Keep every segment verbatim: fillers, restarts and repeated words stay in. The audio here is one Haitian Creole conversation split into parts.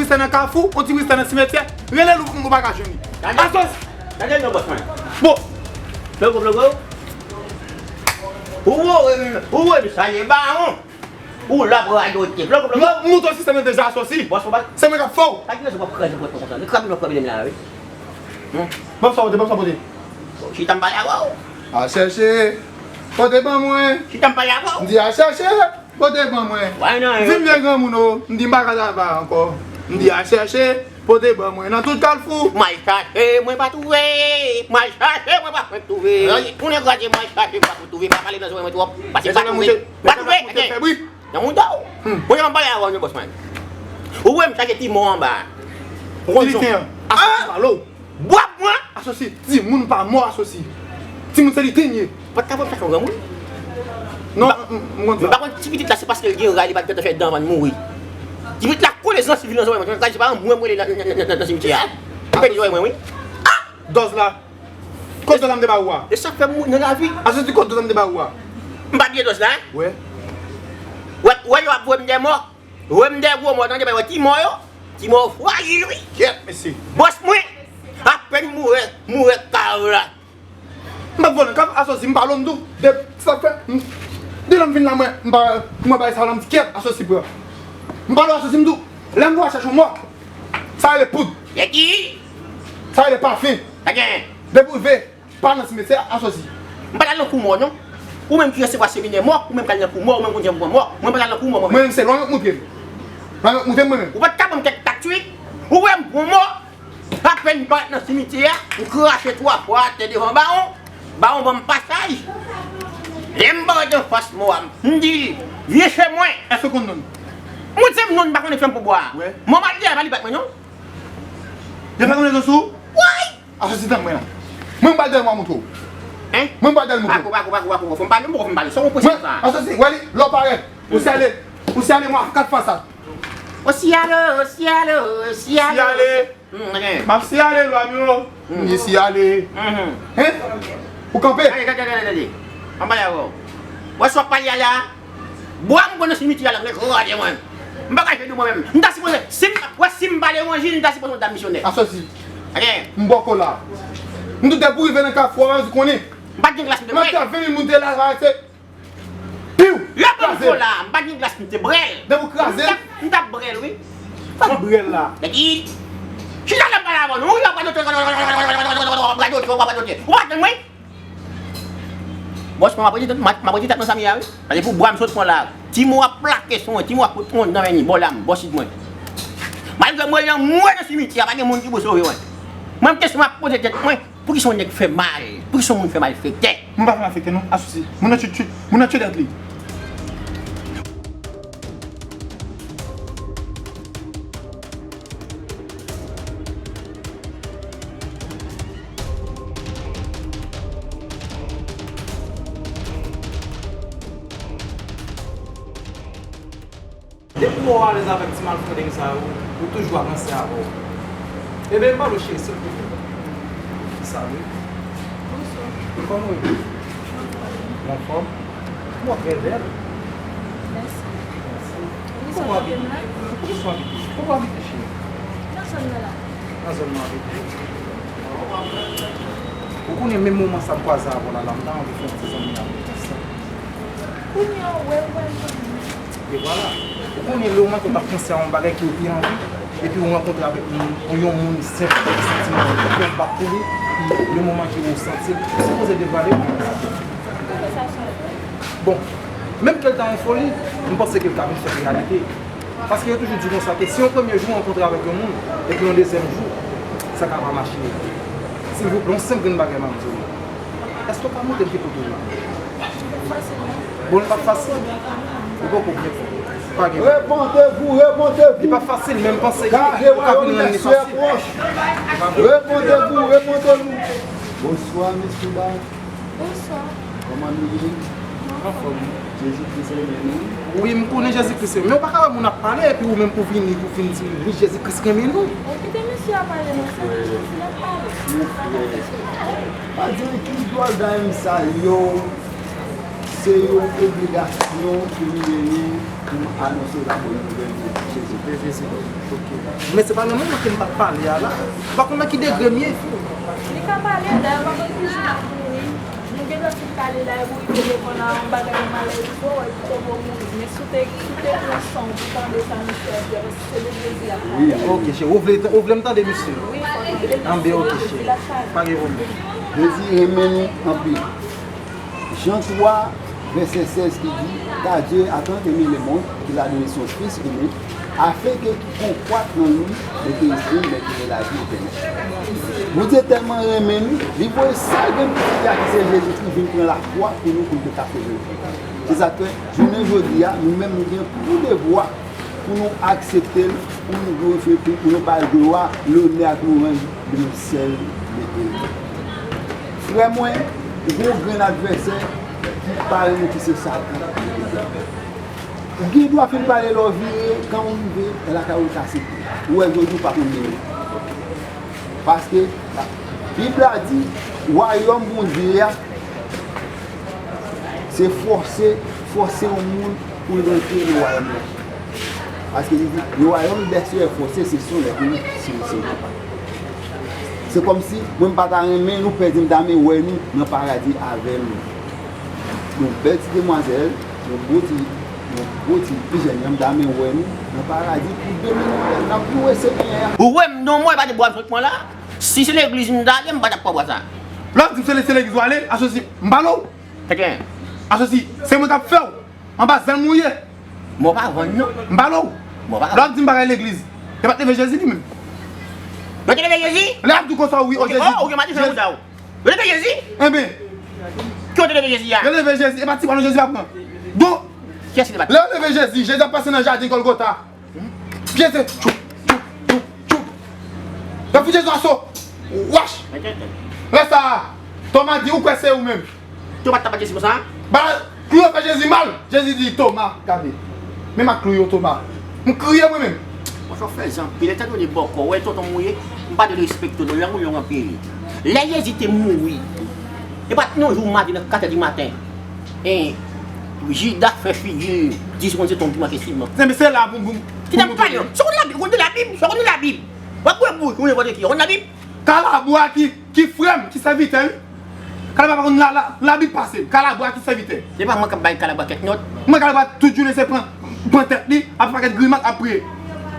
Wistè nan kafou, yon ti Wistè nan simetyè, rele l ou, ou pa ka jwenn li. Tande. Asos. Tande non, bòs mwen. Bon. Plogo, plogo. Ou voye m, ou voye m salye bawon. Ou la pou radote. Plogo, plogo. Non, m montre w sistèm nan deja, Asosi. Bòs mwen pa. Se mwen k ap fè w. Pa gen rezon pou w ap kraze pòt mwen konsa. Li kraze, li ap kraze m la, wi. Ban m sa w pote, ban m sa w pote. Chita m pale avè w. Al chèche, pote ban mwen. Chita m pale avè w. M di al chèche, pote ban mwen. Vin vye granmoun o, m di m pa ka travay ankò. M di al chèche, pote ban mwen nan tout kalfou. M al chache, mwen pa twouve. M al chache, mwen pa fenk twouve. Tounen kraze, m al chache, m pa fenk twouve. Pa pale nan zòrèy mwen twòp. Paske m pa twouve. M pa twouve. Nan mouda w. Mwen jan m pale avè w, non, bòs mwen. Ou wè m chache ti mò anba. Ou konn son. Asosi pale w. Bwap mwen. Asosi, timoun pa mò, Asosi. Timoun se li te ye. Ou pa t ka pran chache yon granmoun? Non, m, m, m konn sa. M pa konn ti pitit la, se paske l gen ray, li pa t gentan fè dan avan l mouri. Ti pitit la kole zansiv li nan zòrèy mwen. Kòm se pa yon mwen m rele nan, nan, nan, nan, nan simityè a. M pèdi zòrèy mwen, wi. Dòz la. Kot dòz la m te ba ou a? E sa k fè m mouri nan lavi. Asosi, kot dòz la m te ba ou a? M pa bliye dòz la. Wè. Wè, wè, yo ap voye m dè mò. Voye m dè gwo mò, tande, pa wè ti mò yo. Ti mò frajil, wi. Kèt, mesye. Bòs mwen, apèn m ouvè, m ouvè kav la. M pa vòlè kav, Asosi, m pale w, m di w, de, sa fè, m, de lè m vin la, mwen, m pa, mwen bay sa la, m di, kèt, Asosi pran. M pale w, Asosi, m di w, lè m vin chèche yon mò, sa rele poud. Yè ki? Sa rele pafen. Pa gen. Depi w rive, pa nan simetyè, Asosi. M pa t al nan kou mò, non. Ou menm ki resevwa seminè mò, ou menm k al nan kou mò, ou menm konn jan pou pran mò. Mwen pa t al nan kou mò, mwen menm. Mwen menm se lwa yo k montre m. Lwa yo k montre m, mwen menm. Ou pa t ka ban m kèk taktik. Ou wè m pran mò, apèn m parèt nan simityè a, m krache twa fwa atè devan bawon. Bawon ban m pasaj. Lè m parèt anfas mò a, m di l, vin chè mwen. Èske w konn non l? Mwen se m non, m pa konnen fè m pou bwa. Wè. Mò m al di a, pa li bat mwen, non. Yo fè konn rezon sou ou? Woy! Asosi, tann mwen la. Mwen m pral dèyè mwen montre w. Hein? Mwen m pral dèyè l montre w. Pako, pako, pako, pako, fò m pale, m poko fin pale. Sa w pran sa? Asosi, wè li, lè w parèt. Ou siyale, ou siyale mwen kat fwa sa. O siyale, o siyale, o siyale. Siyale. Hmm, ok. M ap siyale lwa m yo. Hmm. M di siyale. Mhm. Hein? Ou kanpe. Tande, tande, tande, tande. Ann pale avè w. Wè sa w ap pale a la? Bwa m pran nan simityè a la, kraze mwen. M pa ka jwe dou mwen menm. M ta sipoze, si m, wè, si m pa levanjil, m ta sipoze yon dam misyonè. Asosi. Ok. M bò kola. M doute pou rive nan kafou a, ou konnen. M pa t gen glas, m te brèl. Nan ka ven mil moun te la, se piw! Lè m pran kola, m pa t gen glas, m te brèl. Depi w kraze l? M t ap, m t ap brèl, wi. Sa k brèl la? Nèg, chita la, m pale avè w, non, wi, w ap radote, w ap radote, w ap radote. Ou pa tann mwen? Bòs mwen, m ap rete, m ap, m ap rete tèt nan sa m ye a, wi. Paske pou bwa m sot pran la, ti mò ap plake sou mwen, ti mò ap pran nan men li, bò la m, bò sid mwen. Malgre mwen nan mwen nan simityè a, pa gen moun ki pou sove mwen. Mwen, kesyon m ap poze tèt mwen, poukisa yon nèg fè mal? Poukisa yon moun fè malfektè? Moun pa fè malfektè, non, Asosi. Moun nan tchwit tchwit, moun nan tchwit tèt li. Depi w alèz avèk ti malfondeng sa yo, ou toujou ap ranse avè w. Ebyen, m pale w cheri, silvouplè. Salut. Bonswa. Kòman w ye? Anfòm. Ou trè bèl. Mèsi. Mèsi. Kote w abite? Kote w abite, cheri? Nan zòn nan la. Nan zòn nan abite. Ou konnen menm moman sa m kwaze avè w la, la, m ta anvi fè yon ti zanmi avè w konsa. Kounye a, w wè, w wè, m konn. E vwala. Ou konnen lè w manke w t ap panse a yon bagay ke w te anvi, epi w rankontre avèk yon, yon moun senp, santiman w fè w bat pou li, epi lè w manke w santi l, ou sipoze devale l. Bon, menm ke l ta yon foli, m panse ke l ka vin fèt reyalite. Paske yo toujou di konsa ke si yon premye jou w rankontre avèk yon moun, epi yon dezyèm jou, sa ka pa mache. Silvouplè, yon senp grenn bagay m ap di w. Èske w ka montre m ki kote w ye? Bon, li p ap fasil. Ou poko byen fè. Pa gen. Repentez-vous, repentez-vous. Li p ap fasil, men m panse ke ou ka vin rann li fasil. Repentez-vous, repentez-vous. Bonswa, mesye dam. Bonswa. Kòman nou ye? Anfòm. Jezi Kris renmen nou. Wi, m konnen Jezi Kris renmen. Men ou pa ka wè moun ap pale, epi ou menm pou vini, pou vin di, wi, Jezi Kris renmen nou. Ou kite mesye a pale, non, se Jezi l ap pale. Mon frè, pa di m ki dwòl dam sa yo. Se yon obligasyon ke nou genyen pou n anonse labòn nouvèl de Jezi. De Jezi. Ok. Men se pa nan moman ke m t ap pale a la. M pa konn nan ki degre m ye. Li ka pale, dayè, m pa konn ki jan l ap mouri. Nou gen dwa fin pale la, epi w rive devan la, yon bagay, yon malè rive w, epi w mouri. Men si w te, si w te pran san w pou tande sa misye ap di a, paske se de Jezi l ap pale. Wi, wi. Ok, cheri. Ou vle, ou vle m tande misye? Wi, fò w tande misye. Anben, ok, cheri. Pa gen pwoblèm. Jezi renmen nou anpil. Jan twa, vèsè sèz ki di, Car Dieu a tant aimé le monde qu'il a donné son Fils unique, afin que quiconque croit en lui ne périsse point, mais qu'il ait la vie éternelle. Bondye tèlman renmen nou, li voye sèl grenn pitit la ki se Jezikri vin pran lakwa pou nou, pou nou te ka sove nou. Se sa k fè, jounen jodi a, nou menm nou gen pou devwa pou nou aksepte l, pou nou glorifye, pou, pou nou ba l glwa, lonè ak lwanj li menm sèl merite. Frè mwen, ou gen yon grenn advèsè ki pa renmen, ki se Satan. Ou gen dwa fin pale lè w vire, kan w rive lakay ou, l ka sete. Ou wè jodi ou pa konn menm. Paske Bib la di, wayòm Bondye a, se fòse, fòse yon moun pou l rantre nan wayòm nan. Paske li di, le royaume des cieux est forcé, ce sont les plus, ce sont les plus. Se kòmsi mwen m pa ta renmen nou pèdi, m ta renmen wè nou nan paradi avè nou. Yon bèl ti demwazèl, yon gwo ti, yon gwo ti, ti jèn, m ta renmen wè nou nan paradi pou demen nou, n ap louwe Senyè a. Ou wè m non mwen pa de bwa sot mwen la. Si se legliz m ta ale, m pa t ap pran bwa sa. Lè w di m se le-, se legliz w ale, asosi, m pale w. Teke. Asosi, se mwen k ap fè w. Anba zèl mwen w ye. Mwen pa vann non. M pale w. Mwen pa vann. Lè w ap di m bagay legliz, yo pa t leve Jezi li menm. Yo te leve Jezi? Lè y ap di w konsa, wi, o Jezi. Oh, ok, m a di fè ou sa. Yo leve Jezi? Enben. Ki yo te leve Jezi a? Yo leve Jezi, e pa ti bwalo Jezi ap pran. Donk, kiyès ki te bat? Lè yo leve Jezi, Jezi ap pase nan jaden Gòlgota. Pye se tchoup, tchoup, tchoup, tchoup. Yo fout Jezi aso. Wach. Lè sa a, Toma di, ou kwè se ou menm? Toma t ap bat Jezi konsa? Ba, klou yo fè Jezi mal. Jezi di, Toma, gade. Men m ak klou yo, Toma. M kriye mwen menm. Mwen fè w fè zanpi, lè tande w de bòkò, wè tonton mouye, m pa te respekte w non, lang ou long anpil. Lè Jezi te mouri, e pa t nan jou maten nan kat è di maten. E Jida fè figi l, di si konn se tonm ki manke siman. Se, se la pou, pou, ki t ap pale? Sa w konn Labib, ou konn de Labib, sa w konn de Labib. W ap bwè bouch ou nenpòt ki, w konn Labib? Kalabwa ki, ki frè m, ki sèvitè m. Kalabwa pa konn la, la, Labib pase. Kalabwa ki sèvitè. Se pa mwen k ap bay Kalabwa kèk nòt. Mwen Kalabwa tout jounen se pran, pran tèt li, ap fè kèk grimas, ap priye.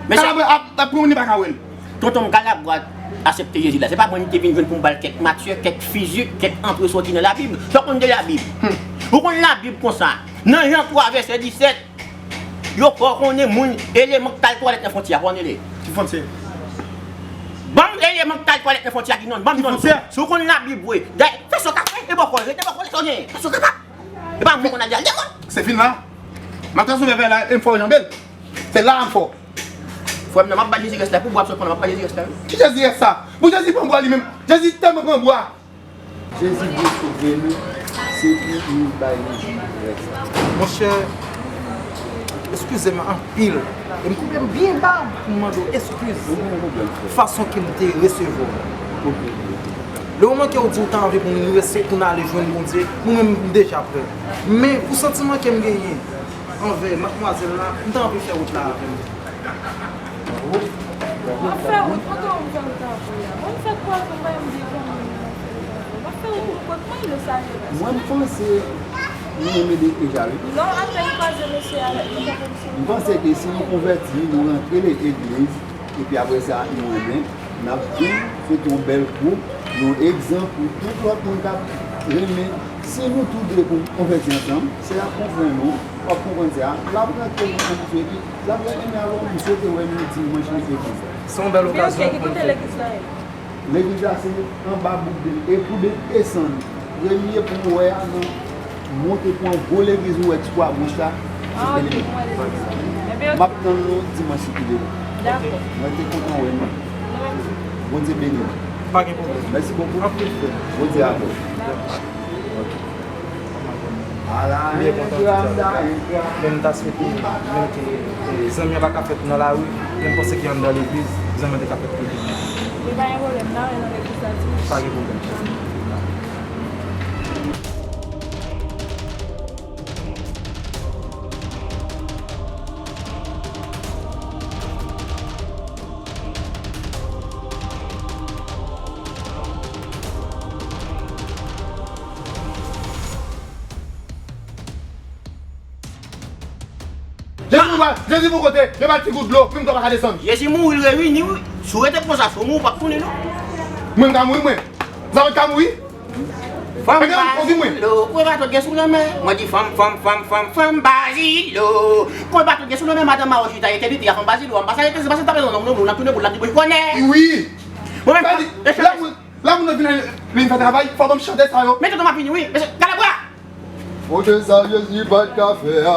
Kalabwa ap, ap priye, moun li pa ka wè l. Tonton m Kalabwa aksepte Jezi la. Se pa mwen li te vin jwenn pou m ba l kèk matyè, kèk fizik, kèk antre sòti nan Labib. Sa w konn de Labib? Hmm. Ou konn Labib konsa. Nan Jan twa vèsè disèt, yo fè w konnen moun eleman k t al twalèt nan fwontyè a, fò w rele. Ki fwontyè? Ban m eleman k t al twalèt nan fwontyè a ki non, ban m non. Ki fwontyè? Si w konn Labib vre, dayè, fè sa w ka fè, e bòkò, rete bòkò, lè sa w genyen. Fè sa w kapab. E pa mwen konn al di al devan. Se fin la. M ap transfòme vè la, e m fè w janbe l. Se la a m fè w. Frè m nan, m ap bay Jezi rès la pou bwa, paske konnen m ap bay Jezi rès la, wi. Ki Jezi rès sa? Pou Jezi pran bwa li menm. Jezi tèlman pran bwa. Jezi vle sove nou, se pou nou bay Jezi rès la. Monchè, eskize m anpil. E m koupe m byen ba pou m mande w eskiz. Ou gen yon pwoblèm, frè. Fason ke m te resevwa w. Lè w manke w di w ta anvi pou n rese, pou n ale jwenn Bondye, mwen menm m deja prè. Men pou santiman ke m genyen anvè madmwazèl la, m ta anvi fè wout la avè l. W ap fè wout, mwen tou m fè wout avè w la. Mwen m fè twa jou m pa janm di kòman m ap fè wout avè w. W ap fè wout pou kont mwen, le salye reste. Mwen m panse nou renmen legliz la, wi. Non, apèn kwaze mesye a, nou pa konn si. M panse ke si nou konvèti, nou rantre legliz, epi apre sa, nou renmen, n ap vin, se te yon bèl gwoup, yon egzanp pou tout lòt moun k ap renmen. Si nou tou de pou n konvèti ansanm, se ap konprann nou, w ap konprann se a, l ap rantre nan kondisyon epi l ap renmen avè w, m swete wè nou dimanch nan egliz la. Se yon bèl okazyon pou nou fè. Legliz la se anba bouk de, e pou de desann, premye pon ou wè a nan monte pou yon gwo legliz ou wè ti kwa bwonch la, se te legliz. M ap tann nou dimanch si Bondye vle. Mwen te kontan wè nou. Bondye beni nou. Pa gen pwoblèm. Mèsi bokou. Anpil frè. Bondye avè w. Ok. Ala engra, engra. Men m ta swete menm ke, eh, zanmi an pa ka fèt nan lari, men m panse ke anndan legliz, zanmi an te ka fèt toujou. Li pa gen pwoblèm, n a wè nan legliz la dimanch. Pa gen pwoblèm. Jezi pou kote, yo ba l ti gout dlo, menm dlo pa ka desann. Jezi mouri, l revini, wi. Si w rete konsa, si w mouri, w p ap tounen, non. Mwen, m ka mouri, mwen. Zafè ka mouri. Fanm Bazilo, kwen bato gen sou lanmè. Mwen di fanm, fanm, fanm, fanm, fanm Bazilo. Kwen bato gen sou lanmè, madanm Mawo chita, etènite, a fanm Bazilo. Anba sa, etènite, se pa sa, tape nan nonm, nonm, nan tounen boul, la di, mwen konnen. Wi. Mwen menm, la moun, la moun nan vin, vin fè travay, fò ban m chante sa yo. Men tonton m ap vini, wi. Mesye, Kalabwa! Monchè, sa Jezi pa t ka fè a.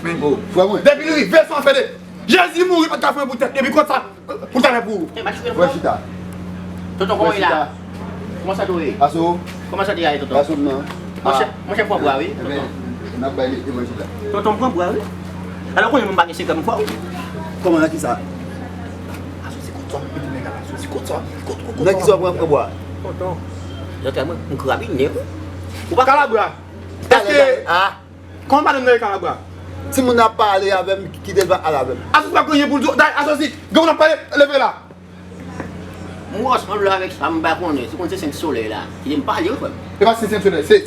Men, o, frè mwen. Depi l rive sou afè de Jezi mouri pa t ka fè yon bout tèt, epi konsa, pou l ta fè pou ou. Frè chita. Tonton, kòman w ye la? Kòman sante w ye? Aso. Kòman sante a ye, tonton? Aso m nan. Monchè, monchè, pran bwa, wi. Ebyen, n ap bay li evanjil la. Tonton, pran bwa, wi. Alò, konnen mwen pa gen sekrè m fò. Kòman, nan ki sa? Aso, se kot sa w ap mete nèg la, aso, se kot sa w ap, kot, kot, kot. Nan ki sa w ap pran bwa? Tonton, tonton, mwen, m krabinen, wi. Ou pa Kalabwa. Èske, ah, kòman madanm nan ye Kalabwa? Timoun ap pale avè m, kite l pa al avè m. Asosi pa gen anyen pou l di w. Dayè, Asosi, gen moun ap pale, leve la. M wè w sanble avèk sa m pa konnen. Se konn se Senk Solèy la. Kite m pale wi, frè m. E pa se Senk Solèy, se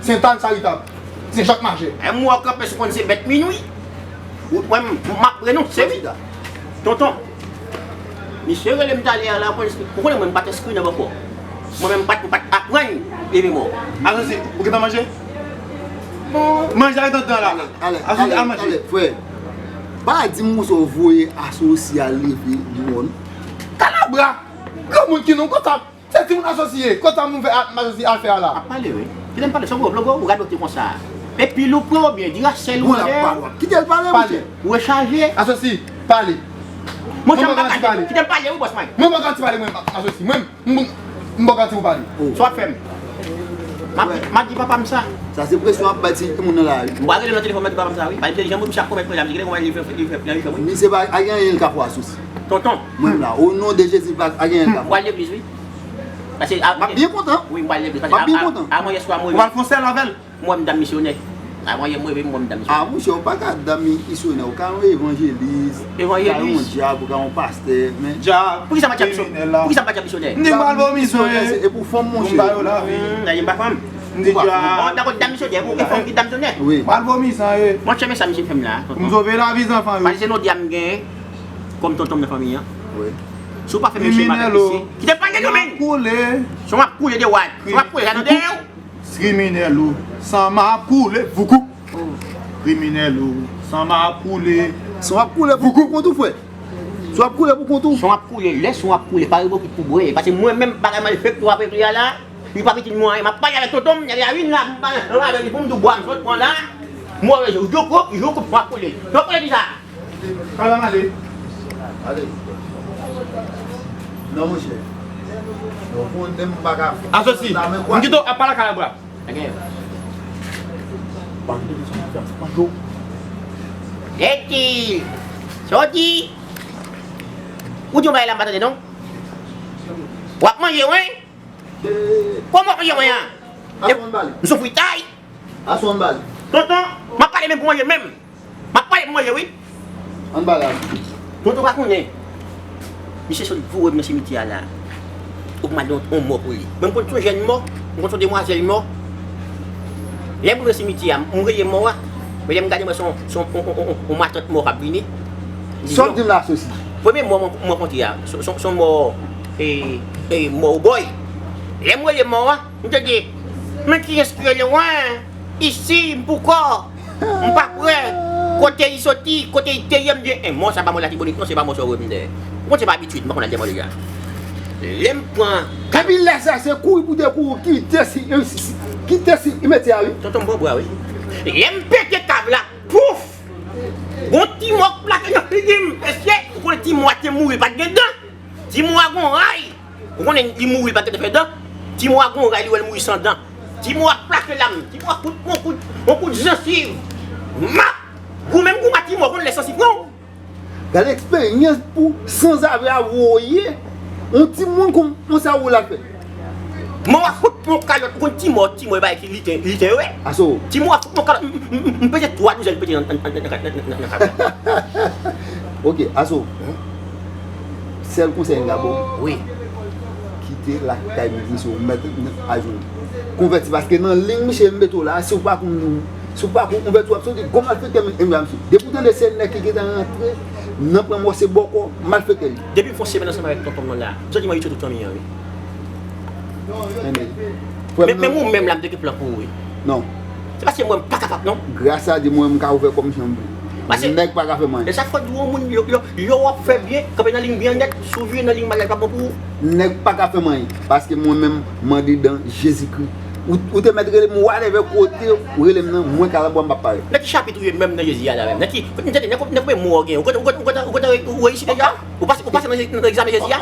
Sentàn Charitab. Se Senk Jak Majè. E m wè w kanpe sou konn se bèt minwi. Ou wè m, m ap renonse wi. Tonton. Misye rele m talè a la, ou konnen mwen m pa t enskri nan bòkò. Mwen menm m pa t, m pa t aprann leve mò. Asosi, ou gentan manje? Bon. Manje a ret anndan la. Asosi, al manje. Ale, frè. Pa di m konsa w voye Asosi al leve mò non. Kalabwa! Granmoun ki non konsa. Se timoun Asosi ye. Konsa moun fè a, Asosi al fè a la. Ap pale wi. Kite m pale, se w blogo, ou radote konsa. Epi l ou pran oubyen Duracell ou lè. Kite l pale, monchè. Ou rechaje. Asosi, pale. Monchè, m pa ka kite l pale wi, bòs mwen. Mwen pa ka ti pale mwen, Asosi. Mwen, m, m pa ka ti ou pale. Sa w ap fè m? M ap, m ap di papa m sa. Sa se presyon ap bay ti moun nan la wi. M pral rele nan telefòn, m ap di papa m sa wi. Bay m se janm misye ap komèt mwen la, misye gen kòman li fè, li fè plan, li fè mwen. Misye pa gen anyen l ka fè Asosi. Tonton. Mwen la, o non de Jezi, pa gen anyen l ka fè. M pral legliz wi. Paske a, m ap byen kontan. Wi, m pral legliz. M ap byen kontan. Avan yè swa m reve. Ou pral fè yon sèl avè l. M wè m dam misyonè. Avan yè m reve, m wè m dam misyonè. Ah, monchè, ou pa ka dam misyonè. Ou ka yon evanjelis, ou ka yon dyab, ou ka yon pastè, men. Dyab, kriminèl la. Poukisa m ap di misyonè? Poukisa m ap di misyonè? M di m pral vomi san ye. Se pou fanm, monchè. M pa yo lavi. Hmm, m pa fanm. M di dyab. Bon, dakò, dam misyonè, pou fanm ki dam misyonè. Wi. M pral vomi san ye. Monchè, men sa misye fè m la. M sove lavi zanfan yo. Paske se non dyab m genyen. Kòm tonton m nan fanmi an. Wi. Si w pa fè mesye m avèk mesye. Kite m pale non men. Son ap koule de wad. Son ap koule, sa tande yo. Kriminèl ou, san m ap koule, voukou. Kriminèl ou, san m ap koule. Son ap koule pou kont ou, frè. Son ap koule pou kont ou. Son ap koule, lè son ap koule, pa revokit pou bwè. Paske mwen menm, bagay mwen fèk tou ap regle a la, li pa pitit mwen, m ap pale avèk tonton m, nèg la vin la, m pale ansanm avè li pou m di w bwa m sot pran la. Move jou, jou koup, jou koup, son ap koule. Son ap koule kisa? Kalè m ale. Ale. Non, monchè. Ou konnen m pa ka. Asosi, m kite w ap pale ak Kalabwa. Eti! Soti! Ou di yon bagay la m pa tande non? W ap manje wi? Kòman w ap manje wi a? Aso ann bale. M sou fritay. Aso ann bale. Tonton, m ap pale menm pou manje menm. M ap pale pou manje wi. Ann bale. Tonton pa konnen. Misye sot voye m nan simityè a la. Ou m al yon, yon mò pou li. Mwen m konn se yon jèn mò, m konn se yon demwazèl mò. Lè m rive simityè a, m rele mò a. Men lè m gade mwen se yon, se yon, yon, yon, yon, yon matant mò k ap vini. Sa w di m la Asosi? Premye mò mwen, mwen kontre a, se, se, se yon mò, e, e, mò bòy. Lè m rele mò a, m te di, men kiyès ki rele w an? Isi, m poukò. M pa kwè. Kote li soti, kote li te ye, m di, en, mò sa pa mò Latibonit non, se pa mò Sòrèm dèyè. Ou konn se pa abitid, m pa konn al dèyè mò deja. Lè m pran. Epi lè sa, se kouri pou te kouri, kite si, si, si, kite si, mete a wi. Tonton m pran bwa wi. Lè m pete kav la, pouf! Gon ti mò k plake nan figi m. Mesye, ou konnen ti mò a te mouri, pa t gen dan. Ti mò a gon ray. Ou konnen li mouri, li pa t gentan fè dan. Ti mò a gon ray, li wè l mouri san dan. Ti mò a plake la m. Ti mò a fout mwen yon kout, yon kout zansiv. M ap goumen, m goumen ak ti mò, ou konnen lè sansiv pran w. Gade eksperyans pou sanzave a voye yon timoun kon, konsa ou la fè. Mò a fout pran yon kalòt, ou konn ti mò, ti mò e pa ki liten, liten yo ye. Aso. Ti mò a fout pran yon kalòt, m, m, m, m pete twa douzèn pete nan, nan, nan, nan, nan, nan, nan kalòt. Ok, Aso. Sèl konsèy m ka ba w. Wi. Kite lakay misye, ou mèt, mèt ajoune. Konvèti, paske nan liy misye m mete w la, si w pa konn Sou pakou konvèti w ap soti, gwo malfektè m, m, m, depi w tande se nèg ki gentan rantre nan pran mò se bòkò, malfektè li. Depi m fè yon semèn ansanm avèk tonton m nan la, m santi m abitye tout fanmi an wi. Men, men ou menm la m te gen plan pou ou wi. Non. Se paske mwen m pa kapab non. Gras a Dye mwen m ka ouvè kò m jan m vle. Nèg pa ka fè m anyen. E sa fò di yon moun yo, yo, yo w ap fè byen, kanpe nan liy byen nèt, si w vire nan liy mal la li pa bon pou ou. Nèg pa ka fè m anyen. Paske mwen menm m andedan Jezikri. Ou, ou te mèt rele m whatever kote ou rele m nan, mwen ka la bwa m p ap parèt. Nan ki chapit ou ye menm nan Jezi a la menm? Nan ki, m tande, nan konbyen mo w gen? Ou konn, ou konn, ou konn, ou konn, ou reyisi deja? Ou pase, ou pase nan, nan egzamen Jezi a?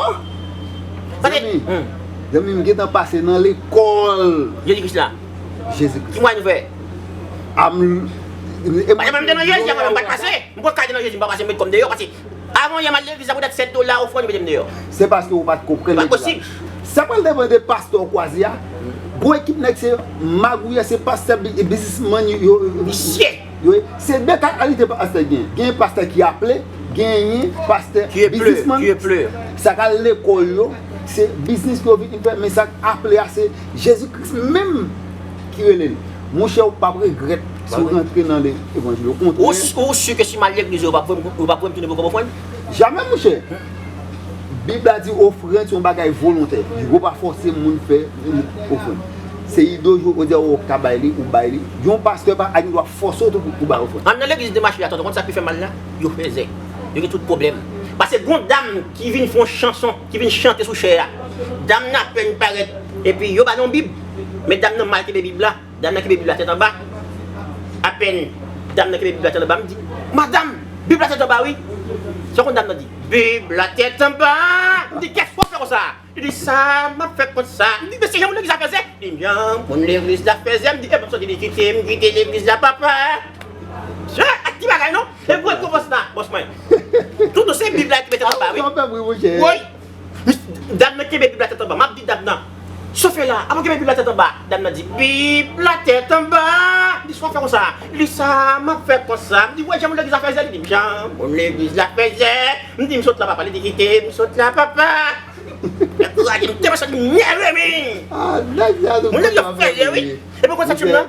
Pase, zanmi, zanmi, m gentan pase nan lekòl Jezi Kris la. Jezi Kris. Ki mwayen nou fè? Am, e mwen menm te nan Jezi a, mwen menm m pa t pase. M konn ka te nan Jezi, m pa pase, m met kò m deyò, pase avan yè m al legliz la, poutèt sèt dola ofrann, yo mete m deyò. Se paske ou pa t konprann legliz la. Sa pral depann de pastè w kwaze a. Gon ekip nèg se magouyè, se pastè bi-, biznismann yo, yo, yo, se de kalite pastè gen. Gen pastè ki aple, genyen pastè biznismann. Sa k al lekòl yo, se biznis yo vin fè, men sa k aple a, se Jezi Kris menm ki rele l. Monchè, ou p ap regrèt si w rantre nan le-, levanjil. Okontrè. Ou, ou si ke si m al legliz yo, yo p ap voye m, yo p ap voye m tounen pou kòb ofrann? Jamè, monchè. Bib la di ofrann se yon bagay volontè. Yo pa fòse moun fè ofrann. Se ido jodi a ou ka bay li, ou bay li. Yon pastè pa gen dwa fòse w tou pou, pou bay ofrann. Ann nan legliz demache a, tonton, konn sa k pi fè mal la? Yo fèzè. Yo gen tout pwoblèm. Pase gon dam ki vin fè yon chanson, ki vin chante sou chè a. Dam nan apèn parèt, epi yo ba l yon Bib. Men dam nan mal kenbe Bib la. Dam nan kenbe Bib la tèt anba. Apèn dam nan kenbe Bib la tèt anba, m di, "Madanm, Bib la tèt anba wi." Sa konn dam nan di, "Bib la tèt anba." M di, "Kèt fò fè konsa?" Li di, "Sa m ap fè konsa?" M di, "Men se jan moun legliz la fèzè." Li di, "Jan moun legliz la fèzè." M di, "E m ap soti li kite m kite legliz la, papa." Sa, ak ti bagay non? E pou rekonpans la, bòs mwen. Tout nou se Bib la ki mete anba, wi. Sa w fè m ri, monchè. Woy. Dam nan kenbe Bib la tèt anba. M ap di dam nan, "Sofe la, avan kenbe Bib la tèt anba." Dam nan di, "Bib la tèt anba." M di, "Sa w fè konsa?" Li di, "Sa m ap fè konsa." M di, "Wè jan moun legliz la fèzè?" Li di, "Jan moun legliz la fèzè." M di, "M sot la, papa." Li di, "Kite m sot la, papa." Nèg la di, m te santi m nève, men. Ah, nèg la, nou moun legliz la fèzè, wi. Epi konn sa k fè m nan?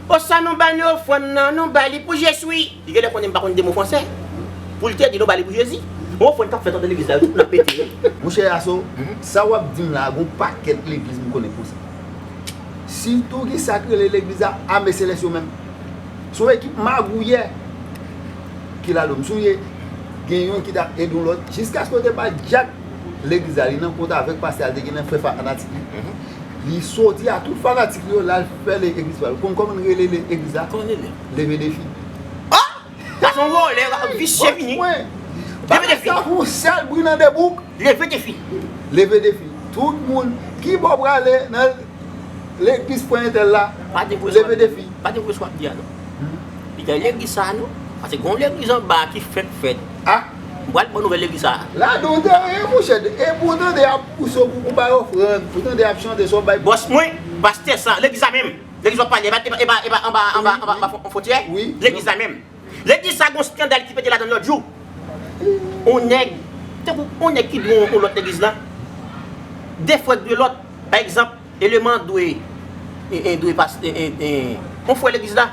O sa nou ba li ofrann nan, nou ba li pou Jezi. Li genlè konnen m pa konn de mo fransè. Pou l te di nou ba li pou Jezi. Yon ofrann k ap fèt anndan legliz la, yo tout moun ap pete. Monchè Yaso, sa w ap di m la, gon pakèt legliz m konnen konsa. Sitou gen sa k rele legliz la, ame selès yo menm. Se yon ekip magouyè ki la do. M sonje, gen youn ki t ap ede yon lòt, jiskaske yo te bay djak legliz la, li nan kont avèk pastè a, li te gen nan fè fanatik li. Li soti a tout fanatik li yo, l al fè legliz pa l. Ou konn kòman n rele legliz la? Kòman n rele? Leve defi. Oh! Sa se yon vòlè, visye fini. Leve defi. Sa pou sèl bri nan de bouk. Leve defi. Leve defi. Tout moun ki bò prale nan legliz frè entèl la, leve defi. Pa te vre sa w ap di a non. Li te legliz sa a non. Paske gon legliz anba ki fèk fèt. Ah! M pral ban nouvèl legliz sa a. Ladan w te ye, monchè. E pou w tande y ap pouse w pou, pou bay ofrann, pou w tande y ap chante, sa w bay. Bòs mwen, pastè sa, legliz la menm. Legliz w ap pale, e pa, e pa, e pa, e pa anba, anba, anba, anba fon-, fwontyè. Legliz la menm. Legliz sa gon eskandal ki pete ladan l lòt jou. On nèg, tankou on nèg ki dwe on, on lòt legliz la. De frè k dwe lòt. Pa egzanp, Eleman dwe, e, e, dwe pas-, e, e, e, on frè legliz la.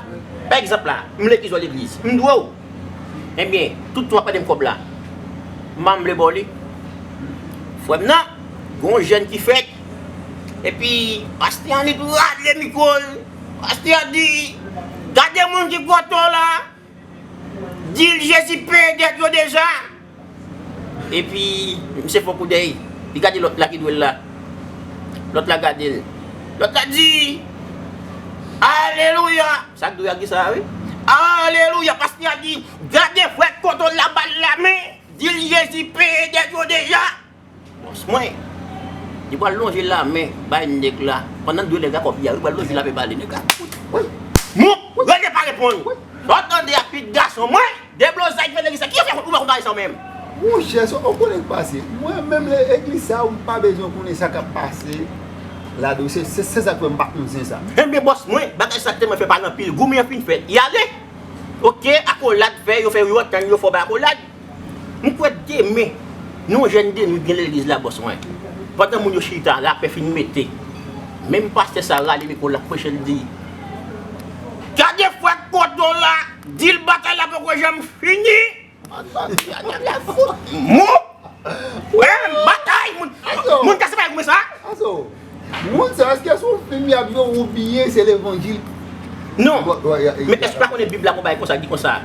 Pa egzanp la, m legliz, w legliz. M dwe w. Ebyen, tout tan w ap mande m kòb la, m pa vle ba w li. Frè m nan, gon jèn ki fèt. Epi, pastè an li rale mikwo l. Pastè a di, "Gade moun ki kote w la." Di l Jezi peye dèt yo deja. Epi, misye fè koudèy. Li gade lòt la ki dwe l la. Lòt la gade l. Lòt la di, "Alelouya." Sa k dwe a ki sa a, wi. "Alelouya." Pastè a di, "Gade frè kote w la, ba l lamen. Di l Jezi peye dèt yo deja." Bòs mwen, li pral lonje lamen bay nèg la. Pandan l dwe nèg la kòb li a, li pral lonje lamen ba li, nèg la. Wi. Mou, rete pa reponn. Sa w tande a, pitit gason mwen, deblozay fè legliz sa. Ki fè ou pa konn bagay sa w menm? Monchè, sa w konnen k pase. Mwen menm legliz sa, ou m pa bezwen konnen sa k ap pase ladan. Se, se, se sa k fè m pa konn zen sa. Enben, bòs mwen, bagay sa tèlman fè pale anpil, goumen an fin fèt. Y ale. Oke, akolad fè, yo fè yo antann, yo fè w bay akolad. M kwè demen, nan yon jèn de nwit gen legliz la, bòs mwen. Pandan moun yo chita, lapè fin mete. Menm pastè sa rale mikwo l ap preche, l di, "Gade frè k Di l batay la poko janm fini. Mou. Wè, batay, moun. Moun ka se pa kòman sa? Aso, moun sa, èske se yon fim y ap jwe oubyen se levanjil? Non. Men èske w pa konnen Bib la gon bagay konsa ki di konsa?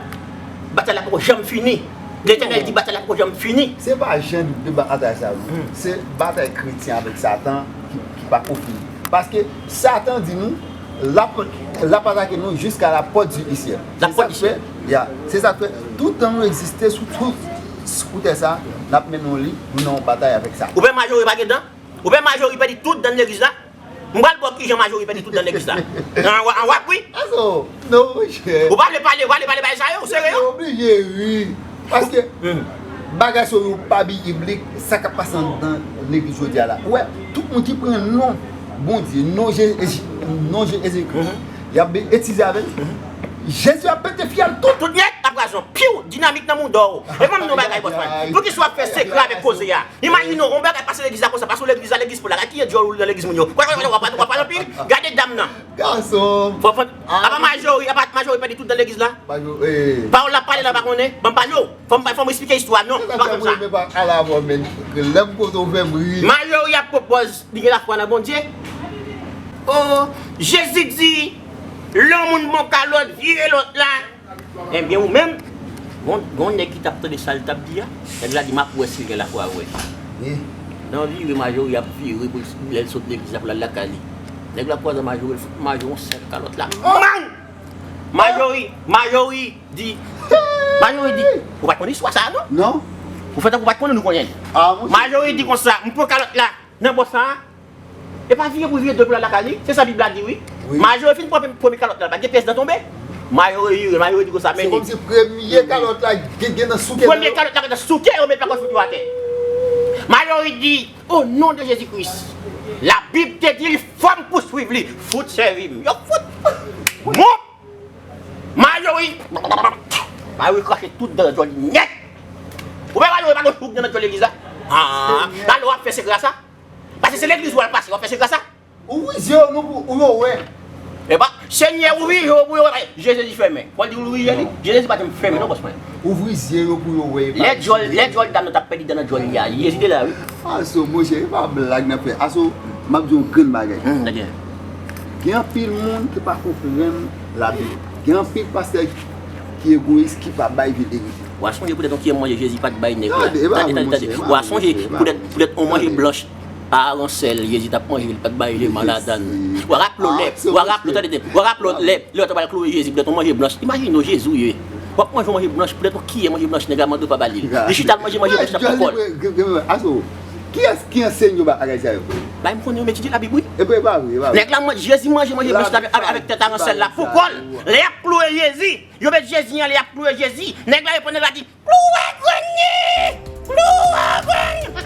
Batay la poko janm fini. Letènèl di batay la poko janm fini. Se pa jan de batay sa yo. Se batay kretyen avèk Satan ki, ki pa ko fini. Paske Satan di nou, l ap, l ap atake nou jiska la pòt di syèl. La pòt di syèl. Ya, se sa k fè, toutan nou egziste sou, sou, sou tè sa, n ap mennen yon li, nou nan yon batay avèk sa. Ou pè Majori pa gen dan? Ou pè Majori pèdi tout dan legliz la? M pral ba w kijan Majori pèdi tout dan legliz la. An w ap ri? Aso, non, monchè. Ou pa vle pale, ou pa vle pale bagay sa yo, ou serye? Ou oblije ri. Paske bagay sa yo pa biblik, sa k ap pase anndan legliz jodi a la. Ou wè, tout moun ki pran non Bondye, non Je-, non Jezikri, y ap etize avè l. Jezi ap pete fyèl tout. Tout nèt ap razon. Piw, dinamit nan mouda w. E ban m di w yon bagay, bòs mwen. Poukisa w ap fè sekrè avèk koze a? Imajine w, yon bagay pase legliz la konsa, pase w legliz la, legliz pou la, kite djòl ou nan legliz moun yo. Kwa, kwa, kwa, w ap pale anpil, gade dam nan. Gason. Fò, fò, apa Majori, apa Majori pèdi tout dan legliz la? Pawòl l ap pale la pa konnen, ban m pale w. Fò m, fò m esplike istwa, non, pa konsa. Majori ap pwopoz, li gen lafwa nan Bondye. O, Jezi di, lè yon moun bon kalòt, vire lòt la. Ebyen, ou menm, gon, gon nèg ki t ap tande sa l t ap di a, nèg la di, "M ap wè si l gen lafwa vre." Nan vire, Majori ap vire pou l, lè l sot legliz la pou l al lakay li. Nèg la kwaze Majori, l fout Majori yon sèl kalòt la. Mang! Majori, Majori di, Majori di, ou pa t konn istwa sa a, non? Non. Ou fè tankou ou pa t konnen, nou konnen. Majori di konsa, "M pran kalòt la nan bò sa a." E pa vire pou vire do pou l al lakay li. Se sa Bib la di, wi. Majori fin pran premye kalòt la, pa gen pyès dan tonbe. Majori vire, Majori di konsa, men li. Se kòmsi premye kalòt la gen, gen nan souke. Premye kalòt la gen nan souke, yo met lakòz fout yo atè. Majori di, "O non de Jezi Kris, Labib te di l fò m pouswiv li, fout sèvi m." Yo fout. Bon. Majori. Majori krache tout dan djòl li nèt. Ou pa Majori pa gen chouk nan djòl legliz la? Ah, la lè w ap fè sekrè sa? Paske se legliz w al pase, w ap fè sekrè sa? Ouvri zye nou pou ou yo wè. Epa, Senyè, ouvri zye yo pou yo wè. Jezi di fèmen. Fò l di ouvri zye li. Jezi pa janm fèmen non, bòs mwen. Ouvri zye yo pou yo wè. Lè djòl, lè djòl dam nan t ap pèdi dan nan djòl li a, Jezi te la, wi. Aso, monchè, e pa blag n ap fè. Aso, m ap di yon grenn bagay. Hmm, tande. Gen anpil moun ki pa konprann Labib. Gen anpil pastè ki egoyis, ki pa bay vye verite. W a sonje poutèt yon kiyè manje Jezi pa t bay nèg la. Tande, e pa vre, monchè, e pa vre, monchè, e pa vre. W a sonje poutèt, poutèt yon manje blanch. Aransèl, Jezi t ap manje, li pa t bay leman ladan l. W a raple w lè, w a raple w, tande, w a raple w lè, lè yo t ap al kloure Jezi poutèt yon manje blanch. Imajine w, Jezi w ye. W ap manje yon manje blanch poutèt yon kiyè manje blanch nèg la mande w pa ba li l. Li chita al manje manje blanch la pran kò l. Aso, kiyès ki anseye yo bagay sa yo? Bay m konnen yo, m etidye Labib, wi. E pa, e pa vre, e pa vre. Nèg la manje, Jezi manje manje blanch la avèk, avèk tèt aransèl la pou kò l. Lè y ap kloure Jezi, yo met Jezi anlè, y ap kloure Jezi. Nèg la reponn, nèg la di, "Kloure grenn li! Kloure grenn!"